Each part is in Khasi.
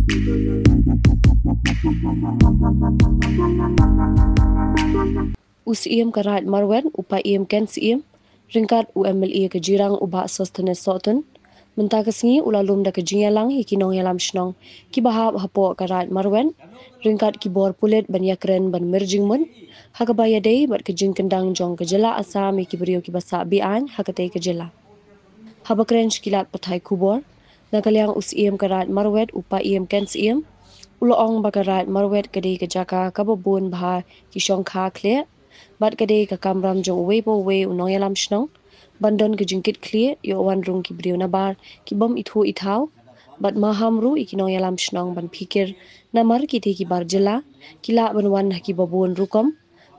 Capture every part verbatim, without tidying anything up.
U Siem ka Raid Marwet, u Paiem Ken Siem, ryngkat u M L A ka Jirang u Bah Sosthenes Sohtun, mynta ka sngi u la lum da ka jingïalang ïa ki nongïalam shnong kiba hap hapoh ka Raid Marwet, ryngkat ki bor pulit ban ïakren ban mir jingmut ha kaba ïadei bad ka jingkyndang jong ka jylla Assam ïa ki briew kiba sah be-aiñ ha katei ka jylla. Haba kren sha ki lad pathai khubor na ka liang u Siem ka Raid Marwet, u Paiem Ken Siem, u la ong ba ka Raid Marwet ka dei ka jaka kaba bun bha ki shongkha khlieh bad ka dei ka kamram jong uwei pa uwei u nongïalam shnong ban don ka jingkitkhlieh ïoh wan rung ki briew nabar ki bym ithuh ithaw bad maham ruh ïa ki nongïalam shnong ban phikir namar kitei ki bar jylla ki lah ban wan ha kiba bun rukom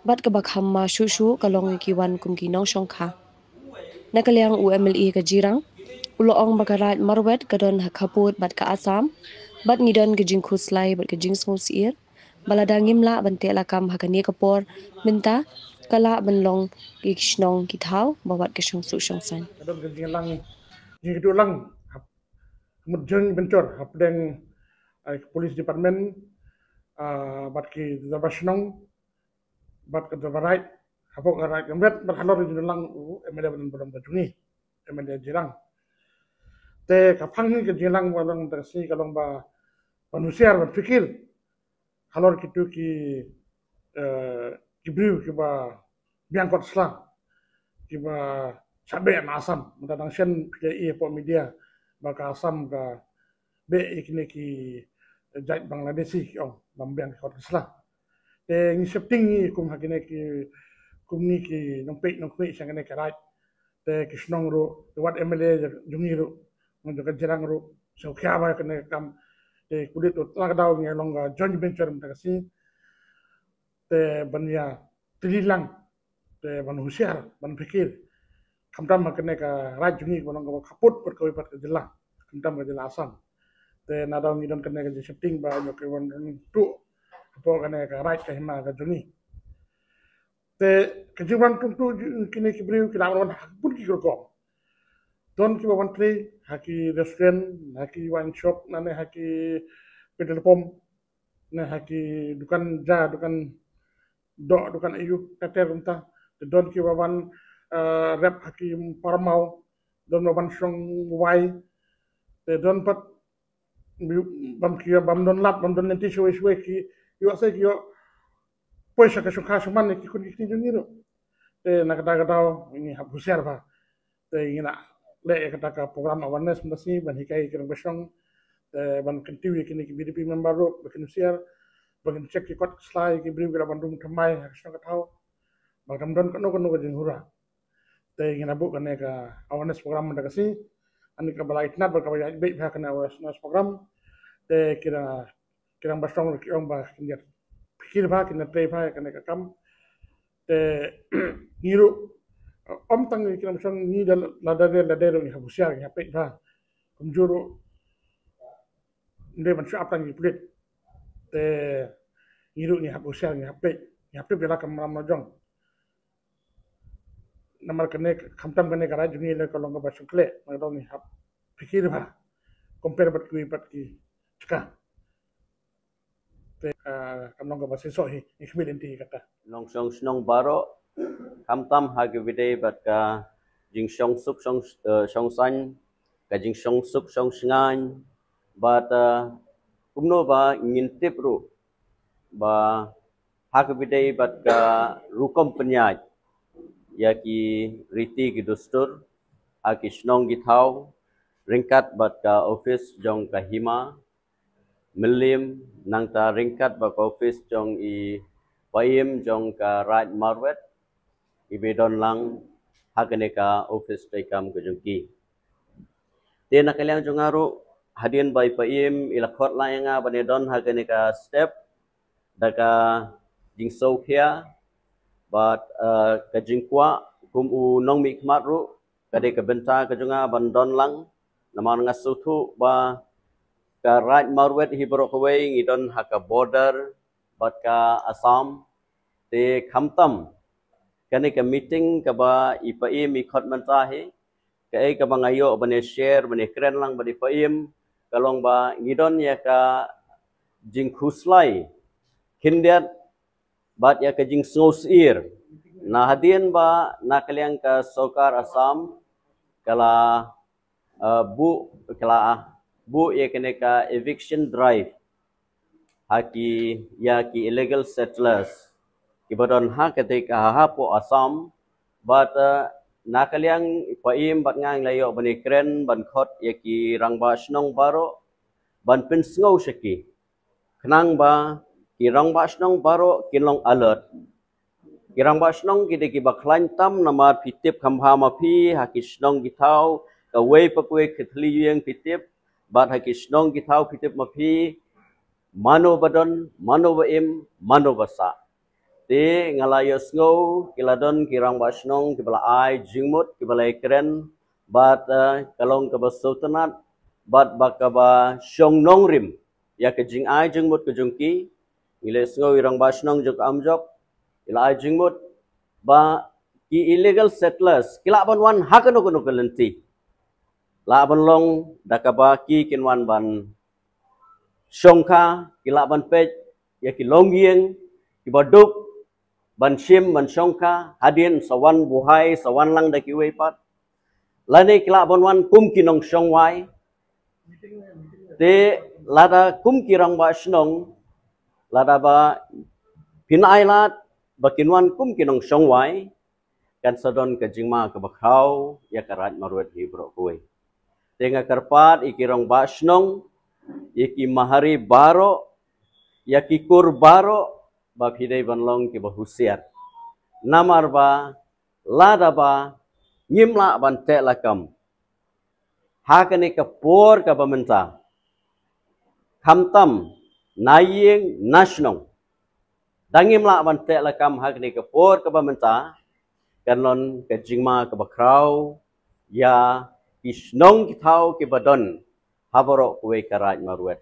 bad kaba kham ma shuh shuh ka long ïa ki wan kum ki nongshongkha. Na ka liang u M L A ka Jirang u la ong ba ka Raid Marwet ka don ha khappud bad ka Assam bad ngi don ka jingkhuslai bad ka jingsngewsyier ba lada ngim lah ban teh lakam ha kane ka por mynta ka lah ban long ki shnong ki thaw ba wat ka shongsuk shongsaiñ. Ka don ka jinglang jingkdulang hap mut jong benchor hapdeng ai police department, ah, bad ki dorbar shnong bad ka dorbar raid hapoh ka Raid Marwet bad halor jinglang u M L A ban ban jong ngi M L A Jirang. Te ka phang hi ka jinglang ba long da si ka long ba ban husiar ban phikir halor kitu ki, eh, ki briew kiba biang kot sla kiba sah beh na Assam. Mynta dang shen phi ïa i hapoh media ba ka Assam ka beh ïa kine ki jait Bangladeshi ki ong bam biang kot sla. Te ngi shepting ngi kum ha kine ki kum ngi ki nongpeit nongkhmih sha kine ki raid. Te ki shnong ruh, te wat M L A jong ngi ruh, ngi jong ka Jirang ruh sngewkhia ba kane ka kam. Te kudit ruh tang ka daw ngi long ka joint venture mynta ka sngi. Te ban ïa tylli lang, te ban husiar ban phikir. Khamtam ha kane ka raid jong ngi ba long kaba khappud bad kawei pat ka jylla, khamtam ka jylla Assam. Te na daw ngi don kane ka jingshepting ba ïoh ka wan tu hapoh kane ka raid ka hima ka jong ngi. Te ka jingwan kumtu kine ki briew ki la wan ha bun ki rukom. Don kiba wan trei ha ki restaurant, ha ki wine shop, nane ha ki petrol pump, ne ha ki dukan ja, dukan doh, dukan ayu, kater kumta. Te don kiba wan, eh, rep ha ki parmaw, don ba wan shong wai. Te don pat bam ki bam don lad, bam don lynti shawei shawei ki ïoh sa ki ïoh poi sha ka shongkha shongman ki khun ki kti jong ngi ruh. Te na kata ka daw ngi hap husiar bha. Te ngi na leh ïa kata ka program awareness mynta sngi ban hikai ki nongshong. Te ban kyntiew ïa kine ki V D P member ruh ba kin husiar, ba kin check ki kot ki slai ki briew ki la ban rung thymmai ha ka shnong ka thaw. Ba kam don kano kano ka jinghura. Te ngi na buh kane ka awareness program mynta ka sngi. Ani kaba la itynnad bad kaba ïaid beit bha kane awareness program. Te ki nong, ki nongshong ki ong ba kin ïa phikir bha, kin ïa trei bha ïa kane ka kam. Te ngi ruh ym tang ki nongshong, ngi da lada dei lada dei ruh ngi hap husiar, ngi hap peit bha. Kumjuh ruh ym dei ban shu ap tang ki pulit. Te ngi ruh ngi hap husiar, ngi hap peit, ngi hap peit ïa la ka mram la jong. Namar kane khamtam kane ka raid jong ngi la ka long kaba shongkhleh, ngi dang ngi hap phikir bha compare bad kiwei pat ki jaka. Te, ah, kam long kaba shisha hi, ngi khmih lynti hi kata. Nongshong shnong baroh, khamtam ha ka bynta bad ka jingshongsuk shong, eh, shongsaiñ, ka jingshongsuk shongshngaiñ, bad, eh, kumno ba ngin tip ruh ba ha ka bynta bad ka rukom pynïaid ïa ki riti ki dustur ha ki shnong ki thaw ryngkat bad ka office jong ka hima Mylliem, nangta ryngkat bad ka office jong i Paiem jong ka Raid Marwet, i ba don lang ha kane ka office treikam ka jong ki. Te na ka liang jong nga ruh, hadien ba i Paiem i la khot lang ïa nga ban ïa don ha kane ka step da ka jingsngewkhia bad, eh, ka jingkwah kum u nongmihkhmat ruh, ka dei ka bynta ka jong nga ban don lang. Namar nga sngewthuh ba ka Raid Marwet hi baroh kawei ngi don ha ka border bad ka Assam. Te khamtam kane ka meeting kaba i Paiem i khot mynta hi, kaei kaba nga ïoh ban ïa share, ban ïa kren lang bad i Paiem, ka long ba ngi don ïa ka jingkhuslai khyndiat bad ïa ka jingsngewsyier na hadien ba na ka liang ka sorkar Assam ka la uh, buh ka la buh ïa kane ka eviction drive ha ki ïa ki illegal settlers kiba don ha kata ka hapoh Assam bad uh, na ka liang Paiem bad nga ngi la ïoh ban ïakren ban khot ïa ki rangbah shnong baroh ban pynsngew sha ki khnang ba ki rangbah shnong baroh kin long alert. Ki rangbah shnong ki dei kiba khlaiñ tam namar phi tip kham bha ma phi ha ki shnong ki thaw kawei pa kawei ka thylli ïing phi tip bad ha ki shnong ki thaw phi tip ma phi mano ba don, mano ba im, mano ba sah. Te nga la ïohsngew ki la don ki rangbah shnong kiba la ai jingmut kiba la ïakren bad uh, ka long kaba sngewtynnat bad ba kaba shong nongrim ïa ka jingai jingmut ka jong ki. Ngi la ïohsngew i rangbah shnong jong ka Amjok i la ai jingmut ba ki illegal settlers ki lah ban wan ha kano kano ka lynti, lah ban long da kaba ki kin wan ban shongkha, ki lah ban peit ïa ki longïing kiba duk ban shim ban shongkha hadien sa wan buhai sa wan lang da kiwei pat. Lane ki lah ban wan kum ki nongshong wai. Te lada kum ki rangbah shnong lada ba phin ai lad ba kin wan kum ki nongshong wai kan sa don ka jingma kaba khraw ïa ka Raid Marwet hi baroh kawei. Te nga kyrpad ïa ki rangbah shnong, ïa ki mahari baroh, ïa ki kur baroh ba phi dei ban long kiba husiar. Namar ba lada ba ngim lah ban teh lakam ha kane ka por kaba mynta, khamtam na ïing na shnong, da ngim lah ban teh lakam ha kane ka por kaba mynta kan long ka jingma kaba khraw ïa ki shnong ki thaw kiba don ha baroh kawei ka Raid Marwet.